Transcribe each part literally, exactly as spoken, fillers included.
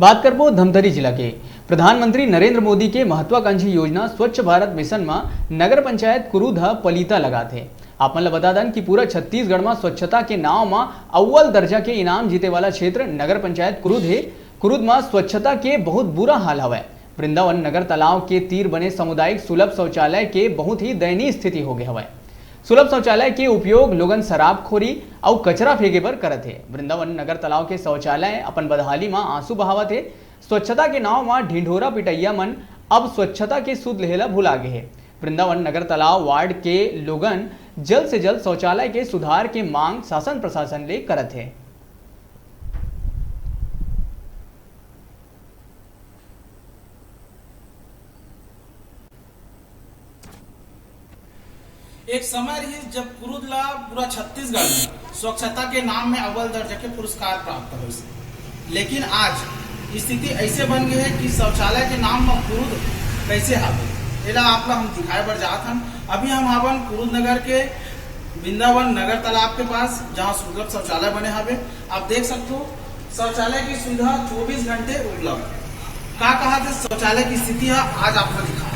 बात करबो धमतरी जिला के। प्रधानमंत्री नरेंद्र मोदी के महत्वाकांक्षी योजना स्वच्छ भारत मिशन म नगर पंचायत कुरूद ह पलीता लगात हे। आप मन ल बता दन कि पूरा छत्तीसगढ़ म स्वच्छता के नाव म अव्वल दर्जा के इनाम जीते वाला क्षेत्र नगर पंचायत कुरूद हे। कुरूद म स्वच्छता के बहुत बुरा हाल हवय। वृंदावन नगर तालाब के तीर बने सामुदायिक सुलभ शौचालय के बहुत ही दयनीय स्थिति हो गे हवय। सुलभ शौचालय के उपयोग लोगन शराबखोरी अउ कचरा फेंके बर करत हे। वृंदावन नगर तालाब के शौचालय अपन बदहाली म आंसू बहावत हे। स्वच्छता के नाव म ढिंढोरा पिटइया मन अब स्वच्छता के सुध लेहे ल भुला गे हे। वृंदावन नगर तालाब वार्ड के लोगन जल्द से जल्द शौचालय के सुधार के मांग शासन प्रशासन ले करत हे। एक समय रहिस, जब कुरूद ला पूरा छत्तीसगढ़ में स्वच्छता के नाम में अव्वल दर्जा के पुरस्कार प्राप्त होइस, लेकिन आज स्थिति ऐसे बन गई है कि शौचालय के नाम में कुरूद कैसे हावे, एला आप ला हम दिखाए बर जात हन। अभी हम हावन कुरूद नगर के वृंदावन नगर तालाब के पास, जहाँ सुलभ शौचालय बने हावे। आप देख सकते हो, शौचालय की सुविधा चौबीस घंटे उपलब्ध। का कहा थे शौचालय की स्थिति है, आज आपको दिखा।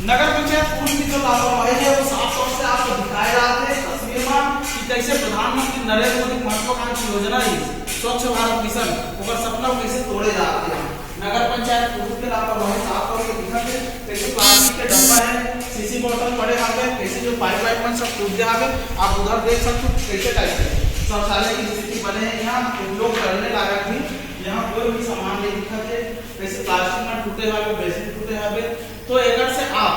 नगर पंचायत कुरूद की जो लापरवाही है, वो साफ तौर से आपको दिखाए रहा थे तस्वीर में कि कैसे प्रधानमंत्री नरेंद्र मोदी की महत्वाकांक्षी योजना है स्वच्छ भारत मिशन, ओकर सपना को कैसे तोड़े जा रहे हैं। नगर पंचायत कुरूद के लापरवाही साफ तौर से दिखत हे। कैसे प्लास्टिक के डब्बा है, शीशी बोतल पड़े हावे, कैसे जो पाइप वाइप मन सब टूट गया हावे, आप उधर देख सकते हो कैसे टाइप के शौचालय की स्थिति बने है। यहाँ उपयोग करने लायक भी यहाँ कोई भी सामान नहीं दिखत हे। कैसे प्लास्टिक में टूटे हावे, बेसिन टूटे हावे। तो एकर से आप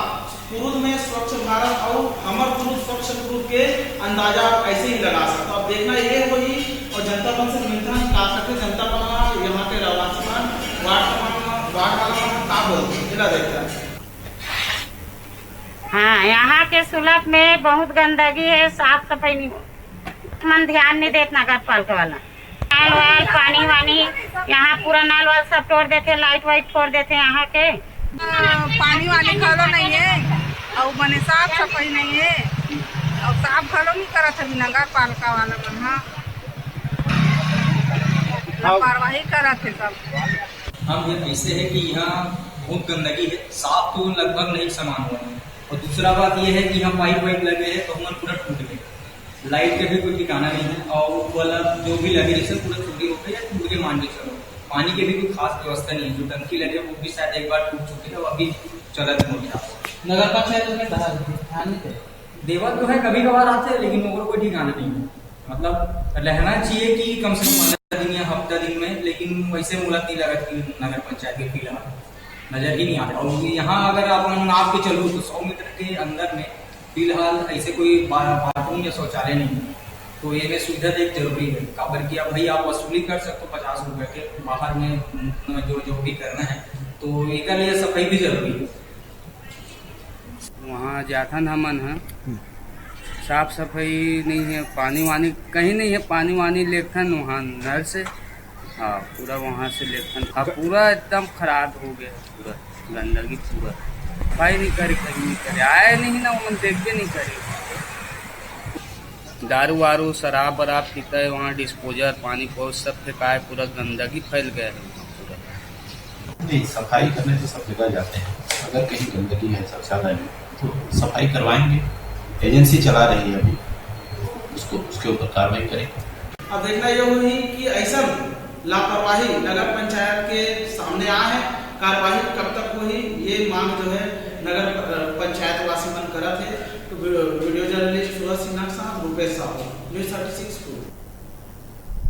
कुरूद में स्वच्छ भारत और हमर कुरूद स्वच्छ कुरूद के अंदाजा आप ऐसे ही लगा सकते हो। अब देखना ये होही और जनता मन से मिलथन, का करथे जनता मन ह, यहाँ के रहवासी मन, वार्ड मन, वार्ड वाला मन का बोलथे, एला देखथन। हाँ, यहाँ के सुलभ में बहुत गंदगी है, साफ सफाई नहीं, मन ध्यान नहीं देत नगर पालिका वाला। नल वल, पानी वानी, यहाँ पूरा नल वल सब तोड़ देथे, लाइट वाइट तोड़ देथे यहाँ के। अ, पानी वानी घलो नहीं है, अउ बने साफ सफाई नहीं है, अउ साफ घलो नहीं करत हवे नगर पालिका वाला मन ह। लापरवाही करत हे सब। हम ये ऐसे है कि यहाँ बहुत गंदगी है, साफ तो लगभग नहीं सामान हुआ है। और दूसरा बात ये है कि यहाँ पाइप वाइप लगे हैं तो हमन पूरा टूट गए। लाइट के भी कोई ठिकाना नहीं है और वाला जो भी लगे जैसे पूरा चोरी हो गया या टूट के मान के चलो। पानी के भी कोई खास व्यवस्था नहीं है, जो टंकी लगे वो भी शायद एक बार टूट चुके हैं, वो अभी चलत मोर्चा। नगर पंचायत में ध्यान नहीं दे। देवत तो है, कभी कभार आते हैं, लेकिन ओकरो कोई ठिकाना नहीं है। मतलब रहना चाहिए कि कम से कम पंद्रह दिन या हफ्ता दिन में, लेकिन वैसे मुहूर्त नहीं लगा कि नगर पंचायत के फिलहाल नजर ही नहीं आता। और यहाँ अगर आप नाप के चलो तो सौ मीटर के अंदर में फिलहाल ऐसे कोई बा-, बाथरूम या शौचालय नहीं है। तो ये में सुविधा देख जरूरी है, काबर कि अब भाई आप वसूली कर सकते हो पचास रुपए के बाहर में, न, जो जो भी करना है, तो एकर लिए सफाई भी जरूरी है। वहाँ जाथन हमन ह, साफ सफाई नहीं है, पानी वानी कहीं नहीं है, पानी वानी लेथन वहाँ नल से। हाँ, पूरा वहाँ से लेथन। अब पूरा एकदम खराब हो गया, पूरा गंदगी, पूरा सफाई नहीं करे, कहीं नहीं करे, आए नहीं ना, उमन देखबे नहीं करे। दारू वारू, शराब वराब पीता है वहाँ, डिस्पोजल, पानी पौच सब फेंकाए, पूरा गंदगी फैल गया है वहाँ पूरा। नहीं, सफाई करने तो सब जगह जाते हैं, अगर कहीं गंदगी है शौचालय में तो सफाई करवाएंगे। एजेंसी चला रही है अभी, उसको, उसके ऊपर कार्रवाई करेंगे। अब देखना ये होही कि ऐसा लापरवाही नगर पंचायत के सामने आ है, कार्रवाई कब तक होही, ये मांग जो है नगर, अ, पंचायत वासी मन करत है। तो वी-, वीडियो जर्नलिस्ट सूरज सिन्हा के साथ Rupesh Sahu, news thirty six Kurud.